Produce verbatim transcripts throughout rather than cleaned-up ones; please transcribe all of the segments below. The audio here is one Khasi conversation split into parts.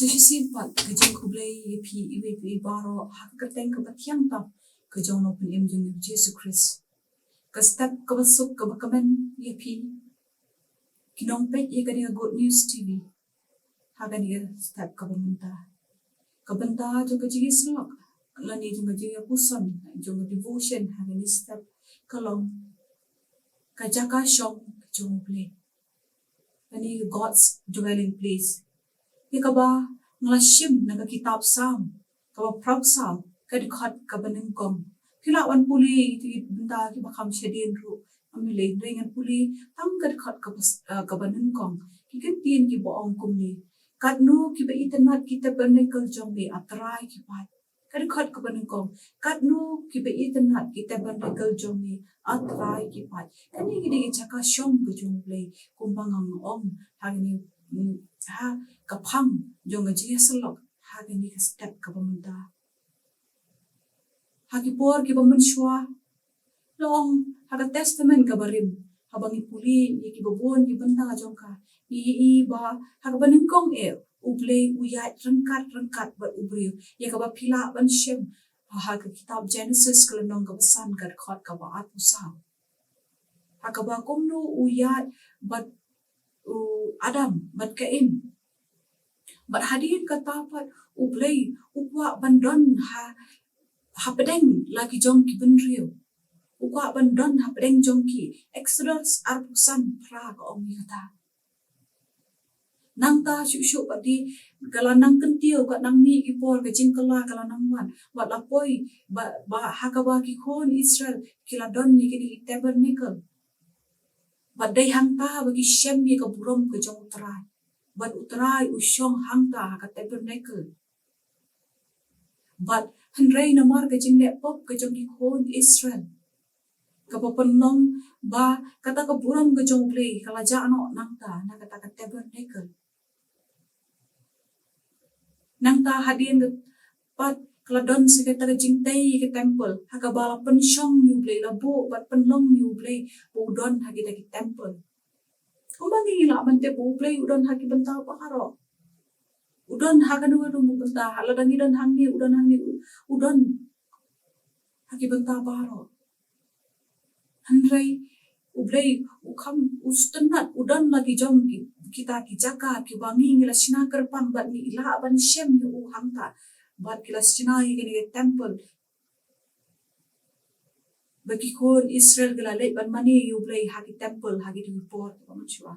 Shisien pat ka jingkhublei ïa phi iwei pa iwei baroh ha ka kyrteng kaba thiang tam ka jong u Nongpynim jong ngi Jisu Khrist. Ka step kaba suk kaba kmen ïa phi ki nongpeit ïa kane ka Good News T V ha kane ka step kaba mynta. Ka bynta jong ka jingïasyllok lane jong ka jingïapuson jong ka devotion ha kane ka step ka long ka jaka shong ka jong U Blei. Ani God's dwelling place. Ïa kaba nga la shim na ka kitab Salm kaba phra saw, ka dkhot kaba nyngkong. Phi lah ban pule ïa ki bynta kiba kham shadien ruh. Ym lei, hynrei ngan pule tang ka dkhot kaba s-, eh, kaba nyngkong. Ki kyntien kiba ong kumne: Katno kiba itynnad ki tabernacle jong me, A Trai, ki paid. Ka dkhot kaba nyngkong: Katno kiba itynnad ki tabernacle jong me, A Trai, ki paid. Kane ka dei ka jaka shong ka jong U Blei, kumba nga ong ha kane, mm, ha ka phang jong ka jingïasyllok ha kane ka step kaba mynta. Ha ki por kiba mynshuwa, la ong ha ka Testament kaba rim, haba ngi pule ïa kiba bun ki bynta jong ka, ngi ïohi ba ha kaba nyngkong eh U Blei u ïaid ryngkat ryngkat bad u briew, ïa kaba phi lah ban shem ha ka kitab Genesis ka lynnong kaba san ka dkhot kaba arphew saw. Ha kaba kumno u ïaid bad u Adam bad Kain. Bad hadien kata pat U Blei u kwah ban don ha, hapdeng la ki jong ki bynriew. U kwah ban don hapdeng jong ki. Exodus arphew san phra ka ong ïa kata. Nangta shuh shuh pat de ka la nang kyntiew, ka nang mih ki por, ka jingkylla ka la nang wan. Bad la poi ba, ba ha kaba ki khun Israel ki la don ïa kine ki tabernacle. Bad dei hangta ba ki shem ïa ka burom ka jong U Trai. Bad U Trai u shong hangta ha ka tabernacle. Bad hynrei namar ka jingleh pop ka jong ki khun Israel, kaba pynlong ba kata ka burom ka jong U Blei ka la jah noh nangta na kata ka tabernacle. Nangta hadien ka pat ka la don sa kata ka jingtei ka temple, ha kaba la pynshong ïa U Blei, la buh bad pynlong ïa U Blei ba u don ha kita ki temple. Kumba ngi lah ban tip ba U Blei u don ha ki bynta baroh. U don ha kano kano ka bynta, ha lada ngi don hangne, u don hangne, u, u don ha ki bynta baroh. Hynrei U Blei u kham, u sngewtynnad, u don la ki jong ki, kita ki jaka kiba ngi, ngi la shna kyrpang bad ngi lah ban shem ïa u hangta. Bad ki la shna ïa kane ka temple. Ba ki khun Israel ki la leit ban mane ïa U Blei ha ki temple ha kito ki por kiba mynshuwa.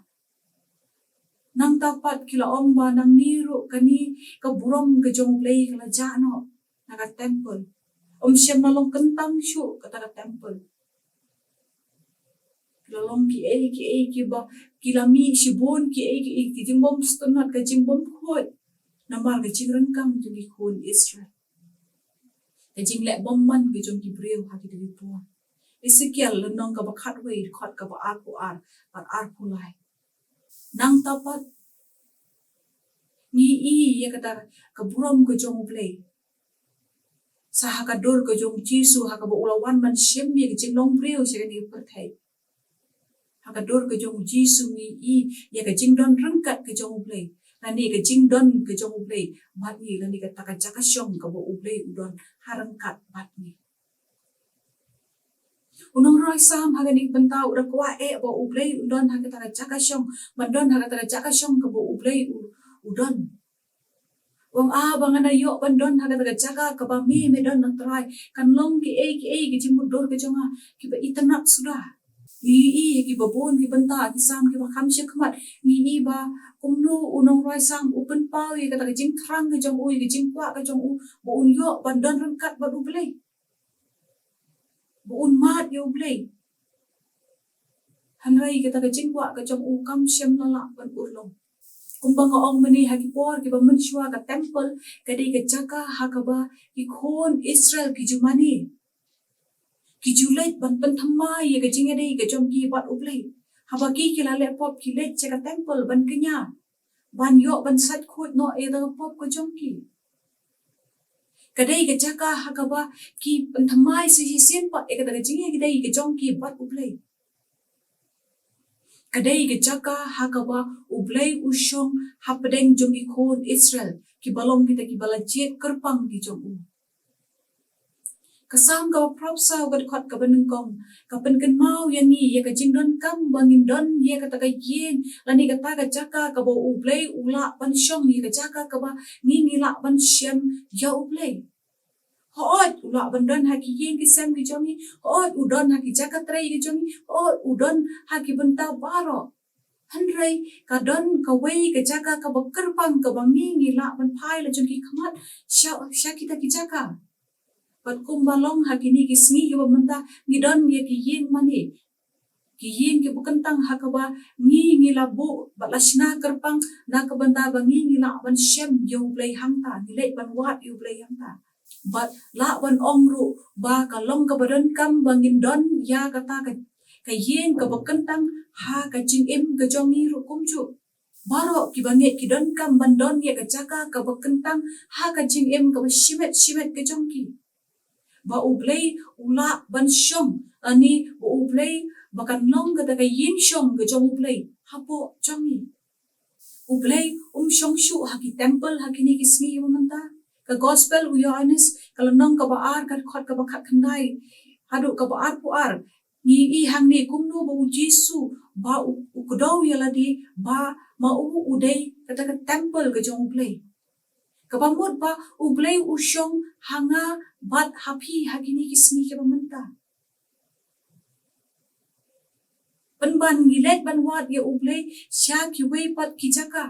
Nangta pat ki la ong ba nangne ruh kane ka burom ka jong U Blei ka la jah noh na ka temple. Ym shym la long kyntang shuh kata ka temple. Ki la long kiei kiei kiba, ki la mih shibun kiei kiei, ki jingbym sngewtynnad, ka jingbymkhuid namar ka jingryngkang jong ki khun Israel. Ka jingleh bymman ka jong ki briew ha kito ki por. Ezekiel lynnong kaba khatwei, dkhot kaba arphew ar bad arphew lai. Nangta pat ngi ïohi ïa kata ka burom ka jong U Blei. Sa ha ka dur ka jong U Jisu, ha kaba u la wan ban shim ïa ka jinglong briew sha kane ka pyrthei. Ha ka dur ka jong U Jisu ngi ïohi ïa ka jingdon ryngkat ka jong U Blei. Lane ka jingdon ka jong U Blei bad ngi, lane kata ka jaka shong kaba U Blei u don ha ryngkat bad ngi. U nongrwai Salm ha kane ka bynta u da kwah eh ba U Blei un don ha kata ka jaka shong, ban don ha kata ka jaka shong kaba U Blei u, u don. U ong, ah, ba ngan ïoh ban don ha kata ka jaka kaba me, me don, A Trai, kan long kiei kiei ki jingmutdur ka jong nga kiba itynnad suda. Ngi ïohi ha kiba bun ki bynta, ki Salm kiba kham shakhmat, ngi ïohi ba kumno u nongrwai Salm u pynpaw ïa kata ka jingthrang ka jong u, ïa ka jingkwah ka jong u ba un ïoh ban don ryngkat bad U Blei, ba un mad ïa U Blei. Hynrei kata ka jingkwah ka jong u kam shym la lah ban urlong. Kumba nga ong mynne, ha ki por kiba mynshuwa ka temple ka dei ka jaka ha kaba ki khun Israel ki ju mane, ki ju leit ban pynthymmai ïa ka jingïadei ka jong ki bad U Blei. Haba ki, ki la leh pop, ki leit sha ka temple ban kñia, ban ïoh ban sait khuid noh ïa ka pop ka jong ki. Ka dei ka jaka ha kaba ki pynthymmai sa shisien pat ïa kata ka jingïadei ka jong ki bad U Blei. Ka dei ka jaka ha kaba U Blei u shong hapdeng jong ki khun Israel, kiba long kita kiba la jied kyrpang ki jong u. Ka Salm kaba phra saw ka dkhot kaba nyngkong, ka pynkynmaw ïa ngi ïa ka jingdonkam ba ngin don ïa kata ka ïing, lane kata ka jaka kaba U Blei u lah ban shong, ïa ka jaka kaba ngi ngi lah ban shem ïa U Blei. Hooid u lah ban don ha ki ïing ki sem ki jong ngi, hooid u don ha ki jaka trei ki jong ngi, hooid u don ha ki bynta baroh. Hynrei ka don kawei ka jaka kaba kyrpang kaba ngi ngi lah ban phai la jong ki khmat sha, sha kita ki jaka. Bad kumba long ha kine ki sngi kiba mynta, ngi don ïa ki ïing mane, ki ïing kiba kyntang ha kaba ngi ngi la buh bad la shna kyrpang na ka bynta ba ngi ngi lah ban shem ïa U Blei hangta, ngi leit ban wad ïa U Blei hangta. Bad lah ban ong ruh ba ka long kaba donkam ba ngin don ïa kata ka, ka ïing kaba kyntang ha ka jingim ka jong ngi ruh kumjuh. Baroh kiba ngeit ki donkam ban don ïa ka jaka kaba kyntang ha ka jingim kaba shimet shimet ka jong ki, ba U Blei u lah ban shong, lane ba U Blei, ba kan long kata ka ïing shong ka jong U Blei hapoh jong ngi. U Blei um shong shuh ha ki temple ha kine ki sngi kiba mynta. Ka Gospel u Ïoannis, ka lynnong kaba ar, ka dkhot kaba khatkhyndai haduh kaba arphew ar, ngi i hangne kumno ba U Jisu ba u, u kdew ïa lade ba ma u u dei kata ka temple ka jong U Blei. Kaba mut ba U Blei u shong ha nga bad ha phi ha kine ki sngi kiba mynta. Pynban ngi leit ban wad ïa U Blei sha kiwei pat ki jaka.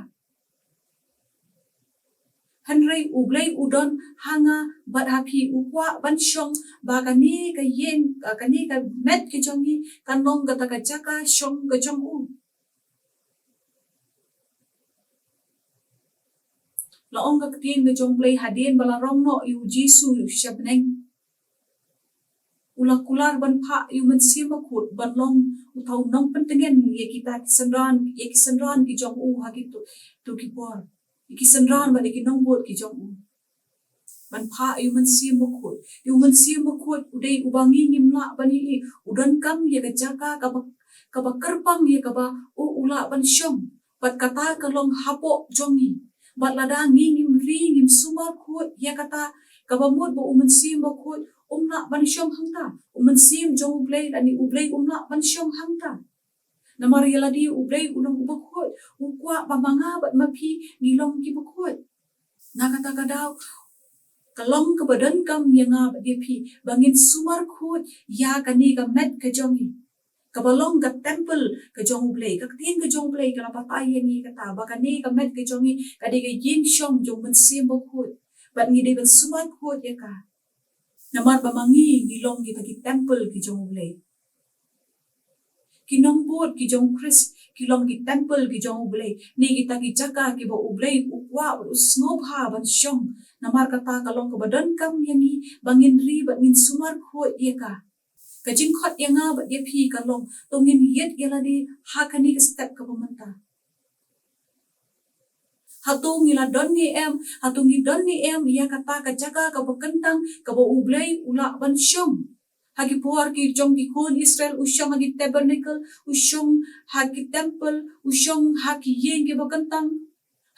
Hynrei U Blei u don ha nga bad ha phi, u kwah ban shong ba kane ka ïing, kane ka met ka jong ngi kan long kata ka jaka shong ka jong u. La ong ka ktien ka jong U Blei, hadien ba la rong noh ïa U Jisu sha bneng, u la kular ban phah ïa U Mynsiem Bakhuid ban long uta u nongpyntngen ïa kita ki synran, ïa ki synran ki jong u ha kito, to ki por, ïa ki synran bad ïa ki nongbud ki jong u. Ban phah ïa U Mynsiem Bakhuid. Ïa U Mynsiem Bakhuid u dei uba ngi ngim lah ban ïohi, u donkam ïa ka jaka kaba, kaba kyrpang ïa kaba u, u lah ban shong. Bad kata ka long hapoh jong ngi. Bad lada ngi ngim ri, ngim sumar khuid ïa kata, kaba mut ba U Mynsiem Bakhuid um lah ban shong hangta, U Mynsiem jong U Blei lane U Blei um lah ban shong hangta. Namar ïa lade U Blei u long uba khuid, u kwah ba ma nga bad ma phi ngi long kiba khuid. Na kata ka daw, ka long kaba donkam ïa nga bad ïa phi ba ngin sumar khuid ïa kane ka met ka jong ngi, kaba long ka temple ka jong U Blei. Ka ktien ka jong U Blei ka la batai ïa ngi kata ba kane ka met ka jong ngi ka dei ka ïing shong jong U Mynsiem Bakhuid, bad ngi dei ban sumar khuid ïa ka. Namar ba ma ngi ngi long kita ki temple ki jong U Blei. Ki nongbud ki jong U Khrist ki long ki temple ki jong U Blei, ne kita ki jaka kiba U Blei u kwah bad u sngewbha ban shong. Namar kata ka long kaba donkam ïa ngi ba ngin ri bad ngin sumar khuid ïa ka. Ka jingkhot ïa nga bad ïa phi ka long, to ngin ïit ïa lade ha kane ka step kaba mynta. Hato ngi la don ne em, hato ngi don ne em ïa kata ka jaka kaba kyntang kaba U Blei u lah ban shong? Ha ki por ki jong ki khun Israel u shong ha ki tabernacle, u shong ha ki temple, u shong ha ki ïing kiba kyntang.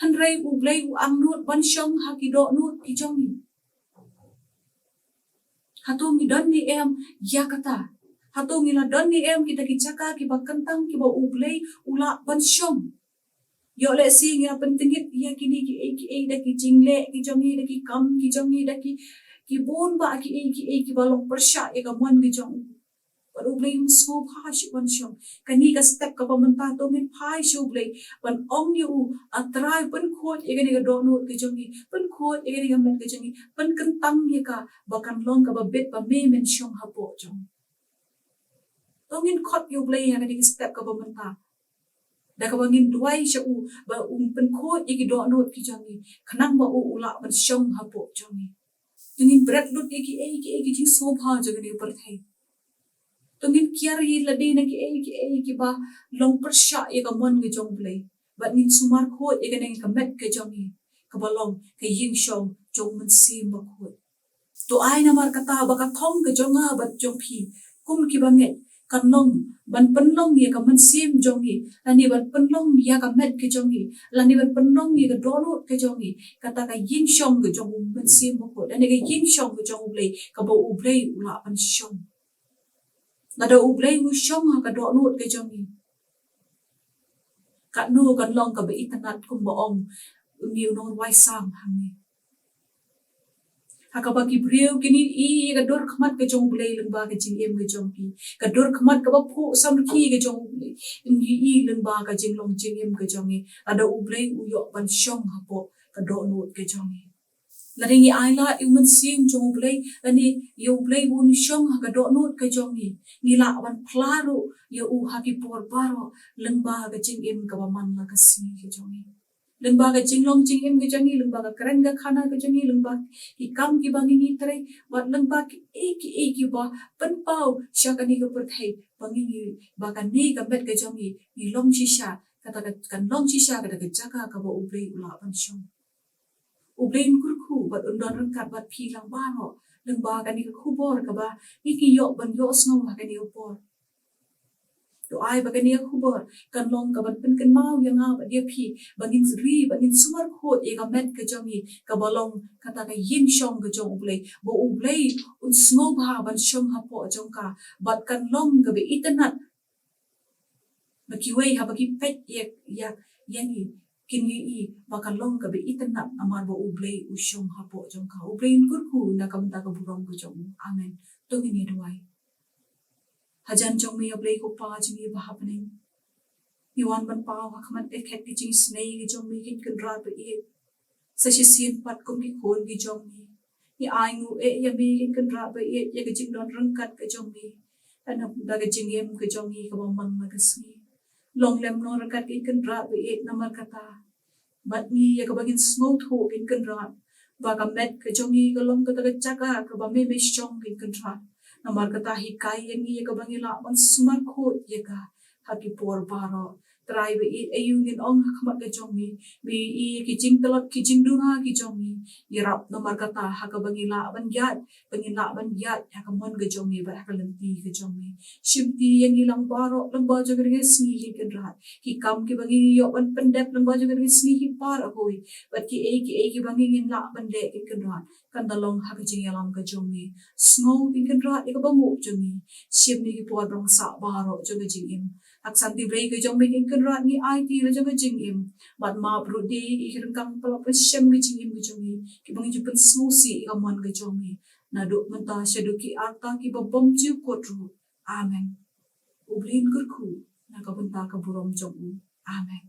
Hynrei U Blei u angnud ban shong ha ki dohnud ki jong ngi. Hato ngi don ne em ïa kata? Hato ngi la don ne em kita ki jaka kiba kyntang kiba U Blei u lah ban shong? Ïoh lehse ngi la pyntngit ïa kine kiei kiei da ki jingleh ki jong ngi, da ki kam ki jong ngi, da ki, ki bun bah kiei kiei kiba long pyrshah ïa ka mon ki jong u. Bad U Blei um sngewbha shuh ban shong. Kane ka step kaba mynta to ngin phai sha U Blei ban ong ïa u, A Trai, pynkhuid ïa kane ka dohnud ka jong ngi, pynkhuid ïa kane ka met ka jong ngi, pynkyntang ïa ka ba kan long kaba bit ba me men shong hapoh jong. To ngin khot ïa U Blei ha kane ka step kaba mynta, da kaba ngin duwai sha u ba un pynkhuid ïa ki dohnud ki jong ngi, khnang ba u u lah ban shong hapoh jong ngi. To ngin bret lut ïa kiei kiei ki jingsngewbha jong kane ka pyrthei. To ngin kiar ïa lade na kiei kiei kiba long pyrshah ïa ka mon ka jong U Blei, bad ngin sumar khuid ïa kane ka met ka jong ngi kaba long ka ïing shong jong U Mynsiem Bakhuid. To ai namar kata ba ka thong ka jong nga bad jong phi kum kiba ngeit kan long ban pynlong ïa ka mynsiem jong ngi, lane ban pynlong ïa ka met ka jong ngi, lane ban pynlong ïa ka dohnud ka jong ngi, kata ka ïingshong ka jong U Mynsiem Bakhuid, lane ka ïingshong ka jong U Blei, kaba U Blei u lah ban shong. Lada U Blei u shong ha ka dohnud ka jong ngi, katno kan long kaba itynnad kumba ong une u nongrwai Salm hangne. Ha kaba ki briew kin ïohi ïa ka dur khmat ka jong U Blei lyngba ka jingim ka jong ki. Ka dur khmat kaba phuh samrkhie ka jong U Blei kin ïohi lyngba ka jinglong jingim ka jong ngi, lada U Blei u ïoh ban shong hapoh ka dohnud ka jong ngi. Lada ngi ailad ïa U Mynsiem jong U Blei, lane ïa U Blei ba un shong ha ka dohnud ka jong ngi, ngi lah ban phla ruh ïa u ha ki por baroh lyngba ka jingim kaba man la ka sngi ka jong ngi, lyngba ka jinglong jingim ka jong ngi, lyngba ka kren ka khana ka jong ngi, lyngba ki kam kiba ngi ngi trei, bad lyngba kiei kiei kiba pynpaw sha kane ka pyrthei, ba ngi ngi, ba kane ka met ka jong ngi, ngi long shisha, kata ka, kan long shisha kata ka jaka kaba U Blei u lah ban shong. U Blei un kyrkhu bad un don ryngkat bad phi lang baroh lyngba kane ka khubor kaba ngi ngi ïoh ban ïohsngew ha kane ka por. To ai ba kane ka khubor kan long kaban pynkynmaw ïa nga bad ïa phi, ba ngin ri, ba ngin sumar khuid ïa ka met ka jong ngi, kaba long kata ka ïingshong ka jong U Blei, ba U Blei un sngewbha ban shong hapoh jong ka, bad kan long kaba itynnad. Ba kiwei haba ki peit ïa, ïa, ïa ngi, kin ïohi ba ka long kaba itynnad namar ba U Blei u shong hapoh jong ka. U Blei un kyrkhu na ka bynta ka burom ka jong u. Amen. To ngin ïa duwai. Hajan jong me, A Blei ko Pa jong ngi ba ha bneng, ngi wan ban paw ha khmat ka khet ka jingisynei ka jong me, ko Kynrad ba ïeit. Sa shisien pat kum ki khun ki jong me, ngi ainguh eh ïa me, ko Kynrad ba ïeit, ïa ka jingdon ryngkat ka jong me, da ka jingim ka jong ngi kaba man la ka sngi. Long lem long ryngkat, ko Kynrad ba ïeit, namar kata bad ngi ïa kaba ngin sngewthuh, ko Kynrad, ba ka met ka jong ngi ka long kata ka jaka kaba me me shong, ko Kynrad. Namar kata hikai ïa ngi ïa kaba ngi lah ban sumar khuid ïa ka ha ki por baroh. Trai ba ïeit, aïu ngin ong ha khmat ka jong me, me ïohi ki jingtlot ki jingduna ki jong ngi. Ïarap namar kata ha kaba ngi lah ban ïaid, ba ngin lah ban ïaid ha ka mon ka jong me bad ha ka lynti ka jong me. Shimti ïa ngi lang baroh lyngba jong kane ka sngi, ko Kynrad. Ki kam kiba ngi ïoh ban pyndep lyngba jong kane ka sngi hi baroh, bad kiei kiei kiba ngi ngin lah ban leh, ko Kynrad, kan da long ha ka jingïalam ka jong me. Sngew, ko Kynrad, ïa ka bangup jong ngi. Shim ïa ki por ba sah baroh jong ka jingim. Ha ka santi Blei ka jong me, ko Kynrad, ngi aiti la jong ka jingim. Bad map ruh de ïa ki ryngkang palat ba shem ka jingim ka jong ngi, kiba ngi ju pynsngewsih ïa ka mon ka jong me, naduh mynta shaduh ki rta kiba bym ju kut ruh. Amen. U Blei un kyrkhu na ka bynta ka burom jong u. Amen.